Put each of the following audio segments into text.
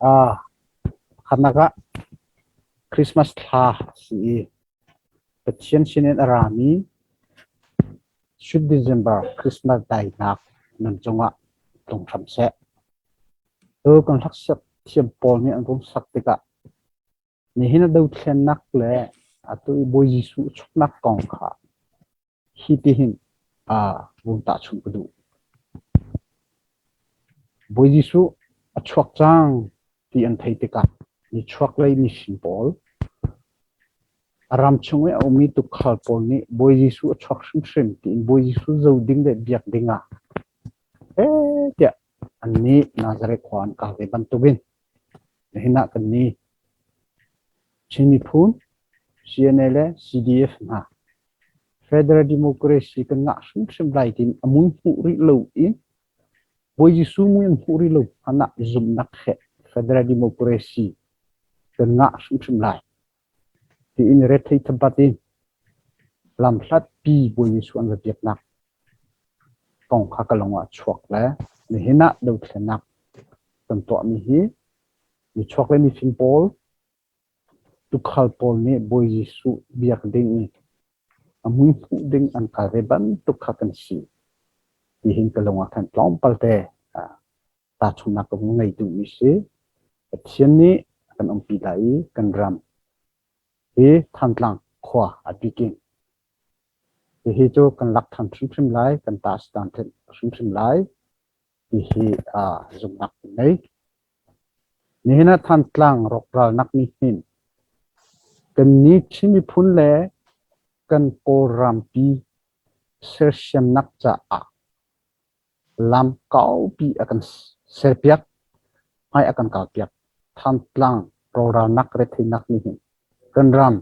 Pakhatnak ah Christmas thla a si i Pathian sinin a rami Sweet December Christmas daihnak nan cungah tlung hram seh. Tu kan hlaksak thiam pawl nih an rung sak tikah nihin a dothlennak le atu i Bawi Jesuh chuknak kong kha hi tihin vun tahchunh ka duh. Bawi Jesuh a chuak cang ti an theih tikah nichuaklei mifim pawl, a ram chung i a ummi tuukhal pawl nih Bawi Jesuh a chuak hrimhrim tiin Bawi Jesuh zoh ding le biak ding ah heh tiah annih Nazareth khua an kal ve bantukin nihin ah kannih Chin miphun, CNA le CDF hna Federal Democracy kan ngah hrimhrim lai tiin a mui hmuh rih lo i Bawi Jesuh mui an hmuh rih lo hmanh ah zumhnak he Federal Democracy kan ngah hrimhrim lai tiin rethei thabat in lamhlatpi Bawi Jesuh an va biaknak kong kha ka lung ah chuak le nihin ah dothlennak kan tuahmi hi michuak le mifim pawl Tuukhal pawl nih Bawi Jesuh biak ding i a mui hmuh ding an kal ve bantuk kha kan si. Tihin ka lung ah khan tlawmpal te tahchunhnak ka hung ngei duhmi si. Pathian nih a kan umpi lai i kan ram hi Thantlang khua a bikin hihi cu kan lak than hrimhrim lai, kan ta si hrimhrim lai tihi zumhnak kan ngei. Nihin ah Thantlang rawkralnak nih hin kannih Chin miphun le kan Kawlrampi sersiamnak caah lam kaupi a kan serpiak, hmai a kan kaupiak. Thantlang rawlralnak retheihnak nih hin kan ram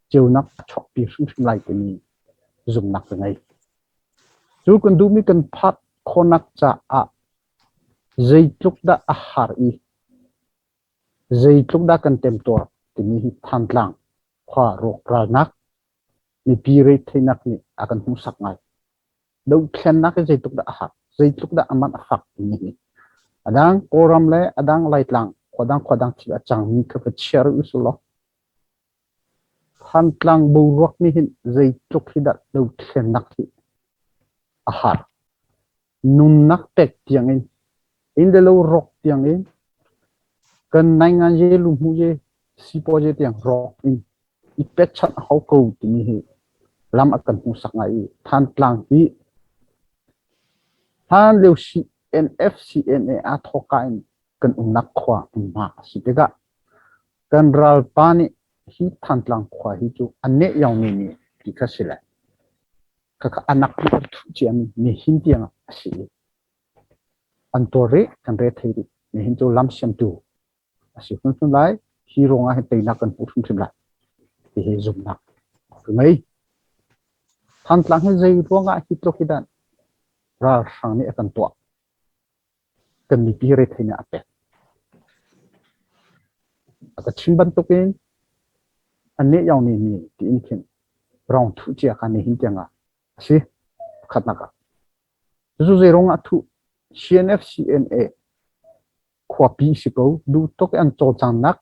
ceunak a chuakpi hrimhrim lai timi zumhnak ka ngei. Cu kan duhmi kan phak khawhnak caah Zeitluk dah a har i zeitluk dah kan temtuar timi hi Thantlang khua rawkralnak mipi retheihnak nih a kan hmuhsak ngai. Dohthlennak hi zeitluk dah a har, zeitluk dah a man a fak timi hi a dang Kawlram le a dang Laitlang khuadang khuadang thil a cangmi kha va chia rih usih law Thantlang boruak nih hin zeitluk hi dah dothlennak hi a har. Nunnak pek tiangin, inn le lo rawk tiangin, kan naingan ye luhmuh ye sipuazi tiang rawk in i pekchanh a hau ko timi hi lam a kan hmuhsak ngai i Thantlang hi hlan lio CNF CNA aa thawkka in kan umnak khua hmunhma a si tikah kan ralpa nih hi Thantlang khua hi cu a neh yaungmi mi ti kha si le khakha anak nih an thuh ciami nihin tiang ah a si i an tuar rih kan re thei rih. Nihin cu lam siamtu a si hrimhrim lai. Hi ruangah hin teinak kan hmuh hrimhrim lai ti hi zumhnak ka ngei. Thantlang hi zei ruangah hi tluk hi dah ralhrang nih a kan tuah? Kan mipi rethei nih a pek. A ka chim bantukin annih yong nih mi tiin khin rong thuh cia kha nihin tiang ah a si. Pakhatnak ah. Cucu zei ruangah thuh? CNF CNA khuapi si ko. Duh tuk i an cawlcangnak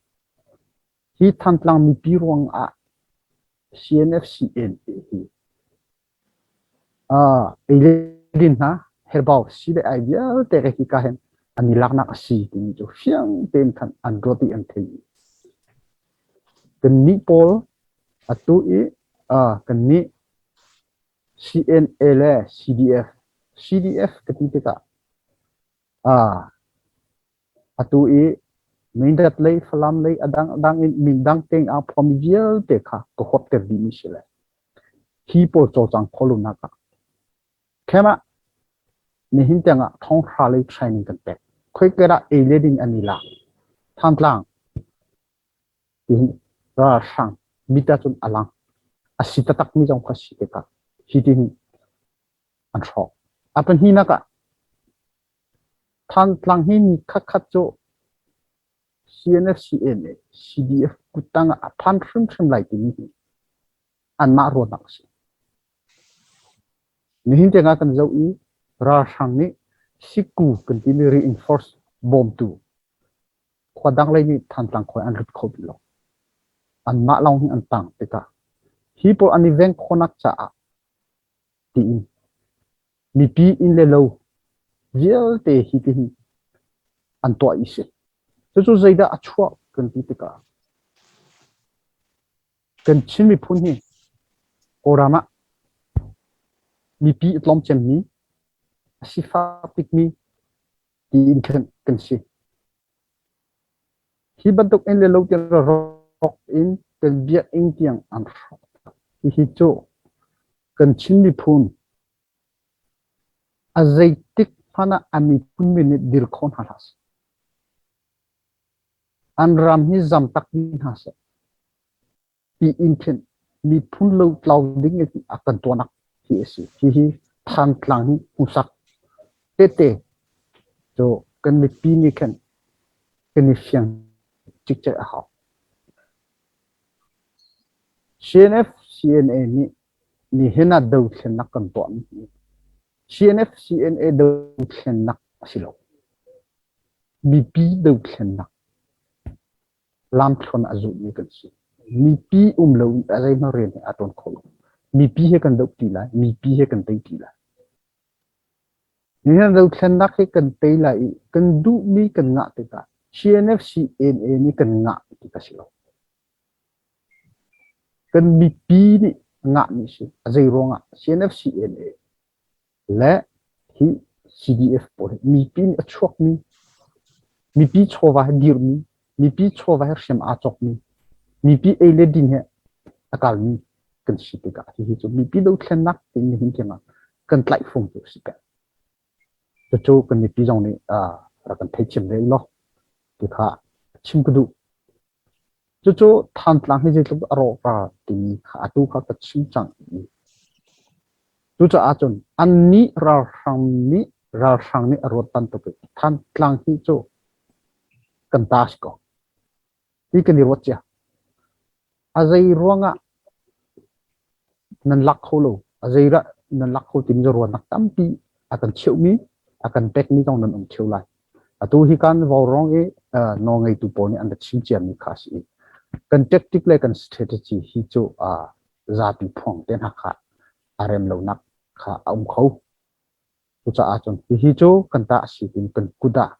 hi Thantlang mipi ruangah CNF CNA hi ei le din hna herbau si le ai vialte ka hika hin an i laknak a si timi cu fiang tein khan an ruat i an thei. Kannih pawl atu i kannih CNA le CDF, CDF ka ti tikah atu i Mindat lei, Falam lei, a dangdang in mindang teng aa phuami vialte kha ka huapter dihmi si le hi pawl cawlcang kho lonak ah khem ah nihin tiang ah thonghra lei training kan pek. Khoika dah ei le din an i lak? Thantlang tihin ralhrang mit ahcun a lang. A si taktakmi zong kha si tikah hi tihin an hrawk. A pahnihnak ah Thantlang hi ni khatkhat cu CNFCA le CDF kuttang ah a phan hrimhrim lai timi hi anmah ruahnak a si. Nihin tiang ah kan zoh i ralhrang nih sikku kan timi reinforce bawmtu khua. Khua dang lei nih Thantlang khua an lut kho ti lo. Anmah lawng hi an tang tikah hi pawl an i veng khawhnak caah tiin mipi inn le lo vialte hi tihin an tuah i si. Cucu zeidah a chuah kan ti tikah kan Chin miphun hi Kawlram ah mipi a tlawm cemmi, a sifak bikmi tiin khan kan si. Hi bantuk inn le lo tiang rawk in kan biakinn tiang an hrawk. Hihi cu kan Chin miphun a zeitik hmanh ah a miphun min nih dir kho hna hlah seh. An ram hi zam tak dih hna seh. Tiin khin miphun lotlau ding in a kan tuahnak hi a si. Hihi Thantlang hi hmuhsak tete cu kan mipi nih khin kan i fiang cikcek a hau. CNF CNA nih nihin ah dothlennak kan tuahmi hi CNF CNA dothlennak a si lo. Mipi dothlennak lamthluan a zulhmi kan si. Mipi um lo in a zeihmanh rian hi aa ṭuan kho lo. Mipi he kan doh ṭi lai, mipi he kan tei ṭi lai. Nihin dothlennak hi kan tei lai i kan duhmi kan ngah tikah CNF CNA nih kan ngah ti ka si lo. Kan mipi nih ngahmi si. A zei ruangah CNF CNA le hi CDF pawl hi mipi nih a chuakmi, mipi chawva he dirmi, mipi chawva he hriam aa cawkmi, mipi ei le din he a kalmi kan si tikah hihi cu mipi dothlennak tiin nihin tiangah kan tlaih fung cu a si peng. Cucu kan mipi zong nih rak kan theithiam ve ulaw ti kha chim ka duh. Cucu Thantlang hi zeitluk a rawhral timi kha atu kha ka chim cang i cucaah cun annih ralhrang nih ralhrang nih a ruat bantuk in Thantlang hi cu kan ta si ko ti kan i ruat cia. A zei ruangah nan lak kho lo, a zeidah nan lak kho timi cu ruahnak tampi a kan cheuhmi, a kan pekmi zong nan um ṭheo lai. Atu hi kan vaurawng i nawlngeitu pawl nih an ra chim ciami kha a si i kan tactic le kan strategy hi cu zapi phuang te hna kha a rem lonak kha a um kho. Cucaah cun hihi cu kan ta a si tiin kan kut ah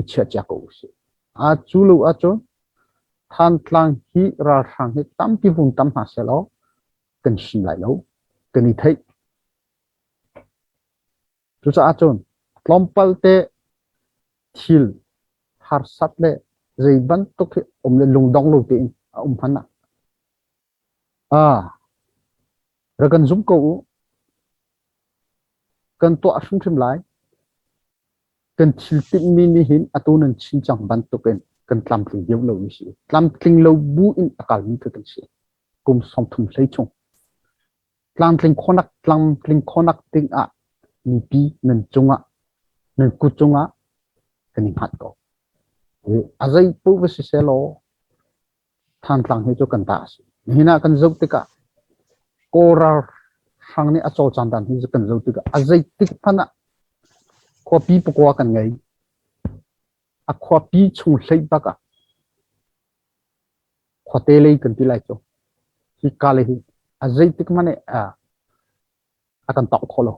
i chiah cia ko usih. A cu lo ahcun Thantlang hi ralhrang hi tampi vung tam hna sehlaw kan him lai lo, kan i theih. Cucaah cun tlawmpal te thil harsat le zei bantuk hi um le lungdong lo tein a um hmanh ah ah rak kan zum ko u. Kan tuah hrimhrim lai. Kan thil timhmi nih hin atu nan chim cang bantukin kan tlamtling deuh lo mi si. Tlamtling lo bu in a kalmi kha kan si. Kum 30 hlei chung. Tlamtling khawnak tlamtling khawnak ding ah mipi nan cungah nan kut cungah kan i hngat ko. A zei paoh va si selaw Thantlang hi cu kan ta a si. Nihin ah kan zoh tikah Kawl ralhrang nih a cawlcang dan hi kan zoh tikah a zeitik hmanh ah khuapi pakua kan ngei. A khuapi chung hlei bak ah khuate lei kan ti lai cu. Hi ka lei hi a zeitik hmanh ah a kan tawng kho lo.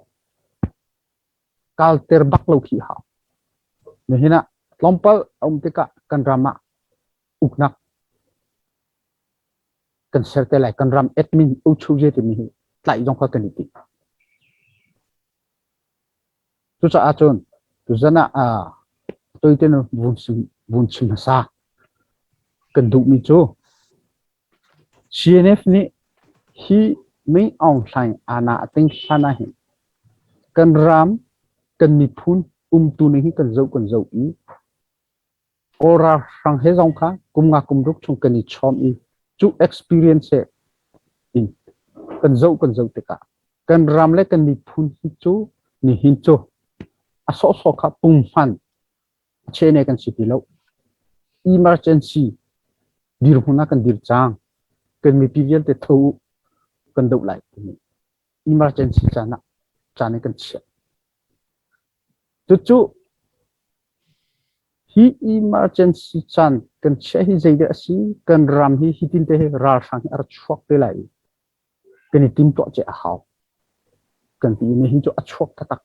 Kalter bak lo khi hau. Nihin ah tlawmpal a um tikah kan ram ah uknak kan ser te lai kan ram admin uchu je timi hi tlaih zong kha kan i timh. Cucaah cun tuzan ah toiten vun chim vun chim hmasa kan duhmi cu CNF nih hi Mei Aung Hlaing ana a ting hlan ah hin kan ram kan miphun umtu ning hi kan zoh kan zoh i Kawl ralhrang he zong kha kum nga kum ruk chung kan i chawm i cu experience he in kan zoh kan zoh tikah kan ram le kan miphun hi cu nihin cu a sawhsawh kha punghman a chene kan si ti lo. Emergency dirhmun ah kan dir cang. Kan mipi vialte tho u kan doh lai timi emergency caan ah caan in kan chiah. Cucu hi. Hi emergency caan kan chiah hi zeidah a si? Kan ram hi hitin te hi ralhrang hi a ra chuak te lai i kan i timtuah cia a hau. Kan ti i nihin cu a chuak taktak.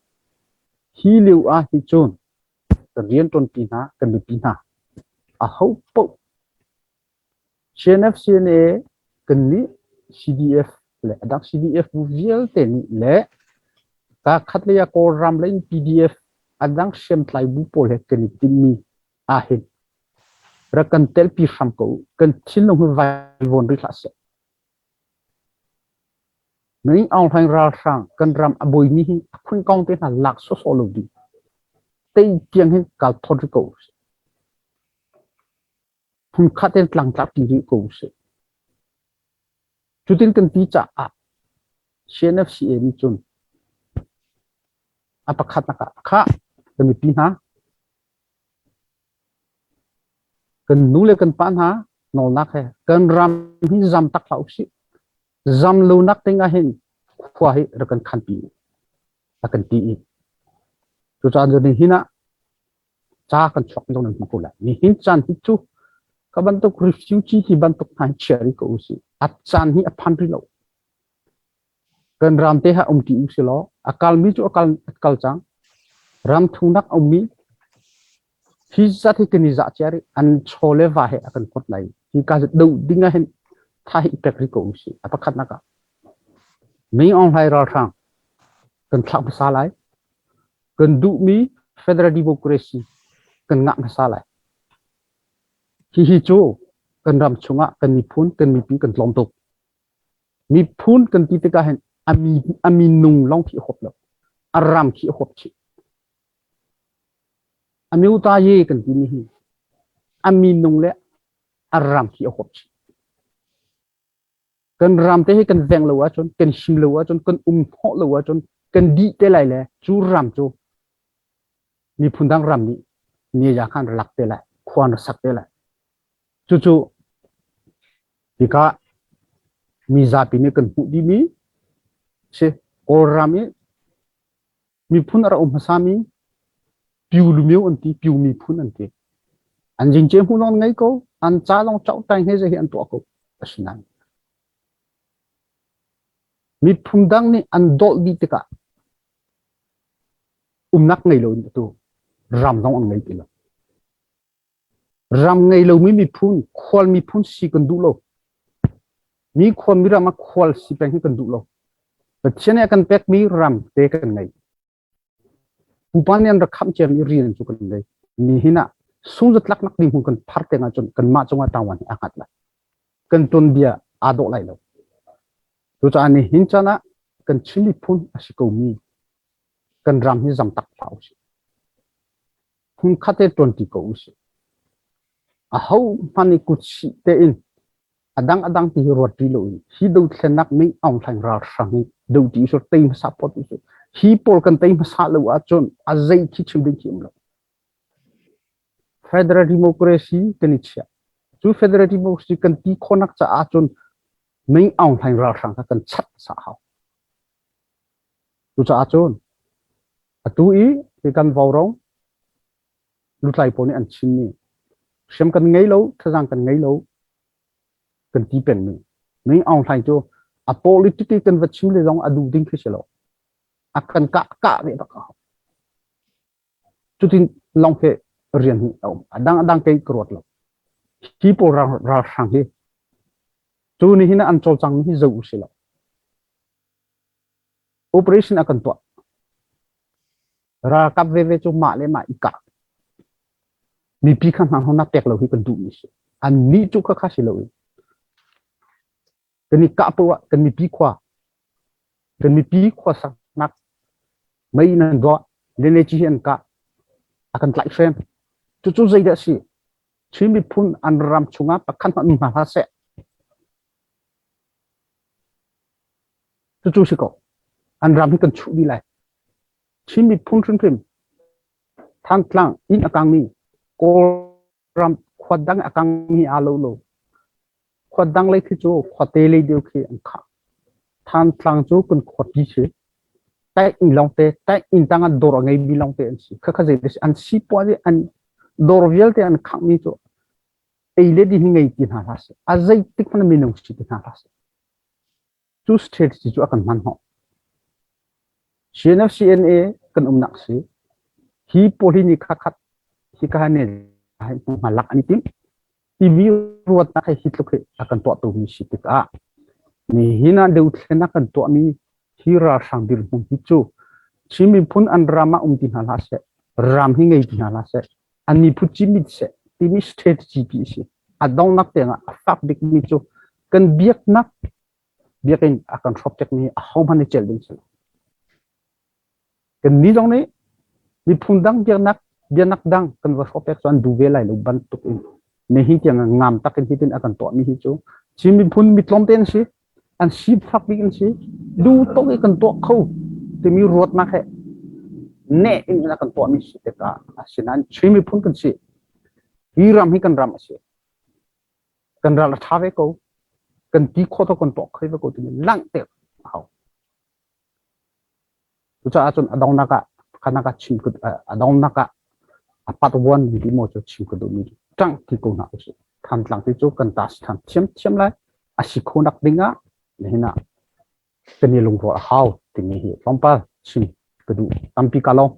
Hi lio ah hi cun kan rianṭuanpi hna, kan mipi hna, aho paoh CNF, CNA kannih CDF le a dang CDF bu vialte nih le kaa khat lei ah Kawlram lei in PDF a dang hriamtlai bu pawl he kan i timmi ahhin rak kan telpi hram ko u. Kan thinlung hi vaivuan rih hlah seh. Ming Aung Hlaing ralhrang kan ram a buaimi hi a khunkawng te hna lak sawsawh lo ding. Tei tiang hin kal thawt rih ko usih. Hmunkhat in tlangtlak ti rih ko usih. Cutin kan ti caah CNFCA nih cun a pakhatnak ah khah kan mipi hna kan nu le kan pa hna nawlnak he kan ram hi zam tak hlah usih. Zam lonak ding ah hin khua hi rak kan khanpi u a kan ti i cucaah cun nihin ah ca kan chuak zong nan hmu ko lai. Nihin caan hi cu ka bantuk refugee ti bantuk hna hi chia rih ko usih. A caan hi a phan rih lo. Kan ram te ha um ti u si law a kalmi cu a kal, a kal cang. Ram thungnak a ummi hi zat hi kan i zah cia rih. An chaw le va he a kan kuat lai. Hi ka do ding ah hin tha hi i pek rih ko usih. A pakhatnak ah Ming Aung Hlaing ralhrang kan thlak hmasa lai. Kan duhmi federal democracy kan ngah hmasa lai. Hihi cu kan ram chungah kan miphun, kan mipi kan tlawm tuk. Miphun kan ti tikah hin a minung lawng khi a huap lo. A ram khi a huap chih. A myotaye kan timi hi a minung le a ram khi a huap chih. Kan ram te hi kan veng lo ahcun, kan him lo ahcun, kan um hnawh lo ahcun kan dih te lai le cu ram cu miphun dang ram nih ne khan rak lak te lai, khua an rak sak te lai. Cucu hika mizapi nih kan hmuh dihmi si Kawlram i miphun a rak um hmasami Pyu Lumio an ti, Pyu miphun an ti. An jingce hmu lawng ngei ko, an ca lawng chau tai he hi an tuah ko. Asinain miphun dang nih an dolh dih tikah umnak ngei lo in atu ram zong an ngei ti lo. Ram ngei lomi miphun, khual miphun si kan duh lo. Mi khua mi ram ah khual si peng hi kan duh lo. Pathian nih a kan pekmi ram te kan ngei. Pupa nih an rak khamh ciami rian cu kan ngei. Nihin ah sungzatlaknak ding hmun kan phar te ahcun kanmah cungah ṭawan hi aa hngat lai. Kan tuanbia aa dawh lai lo. Cucaah nihin caan ah kan Chin miphun a si komi kan ram hi zam tak hlah usih. Hmunkhat te ṭuanṭi ko usih. Aho hmanh i kutsih tein a dang a dang ti hi ruat ri loin hi dothlennak Ming Aung Hlaing ralhrang hi do ti usih tei hmasa phawt usih. Hi pawl kan tei hmasa lo ahcun a zei khi chim ding khi um lo. Federal Democracy kan i chiah. Cu Federal Democracy kan ti khawhnak caah cun Ming Aung Hlaing ralhrang kha kan chat hmasa hau. Cucaah cun atu i hi kan vaurawng lutlai pawl nih an chimmi hriam kan ngei lo, thazaang kan ngei lo kan ti pengmi Ming Aung Hlaing cu a politic i kan va chim le zong a duh ding khi si lo. A kan kah kah ve bak a hau. Cutin lawng he rian hi a um. A dang a dang kei ka ruat lo. Hi pawl ralhrang hi cu nihin ah an cawlcang hi zo usih law operation a kan tuah. Ralkap veve cu mah le mah i kah. Mipi kha hna hna pek lo hi kan duhmi si. An nih cu kha kha si lo in. Kan i kah poah kan mipi khua kan mipi khua saknak mei nan duah lene chi hi an kah a kan tlaih hrem. Cucu zeidah si? Chin miphun an ram chungah pakhat hmanh um hna hlah seh. Cucu si ko. An ram hi kan chuh dih lai. Chin miphun hrimhrim Thantlang inn a kangmi Kawlram khua dang a kangmi aa lo lo. Khua dang lei khi cu khuate lei deuh khi an khah. Thantlang cu kan khuapi si. Taih inn lawngte, taih inn tang ah dawr a ngeimi lawngte an si. Khakha zei an si poah an. Dawr vialte an khanghmi cu ei le din hi ngei ti hna hlah seh. A zeitik hmanh minung si ti hna hlah seh. Cu strategy cu a kan hman hnawh. CNF CNA kan umnak si. Hi pawl hi ni kha khat hi ka ne hma lak an i tim. Timi ruatnak he hi tluk hi a kan tuahtu mi si tikah nihin ah dothlennak kan tuahmi hi ralhrang dirhmun hi cu Chin miphun an ram ah um ti hna hlah seh, ram hi ngei ti hna hlah seh, an miphun cimit seh timi strategy pi a si. A donghnak tiangah a fak bikmi cu kan biaknak biakinn a kan hrawk piakmi hi ahohmanh nih celh ding si lo. Kannih zong nih miphun dang biaknak biaknak dang kan va hrawk piak cu an duh ve lai lo bantuk in nihin tiang ngam tak in hitin a kan tuahmi hi cu Chin miphun mi tlawmte an si an sifak bik an si duh tuk i kan tuah kho timi ruatnak he neh in a kan tuahmi si tikah asinain Chin miphun kan si hi ram hi kan ram a si kan ral a ṭha ve ko kan ti khawh to kan tuah kho ve ko timi langhter a hau. Cucaah cun a donghnak ah khanak ah chim ka a donghnak ah a patvuan ti maw cu chim ka duhmi cu ṭang ti ko hna usih. Thantlang ti cu kan ta si ṭhan thiamthiam lai. A si khonak ding ah nihin ah kan i lungrual a hau timi hi tlawmpal chim ka duh. Tampi ka lawm.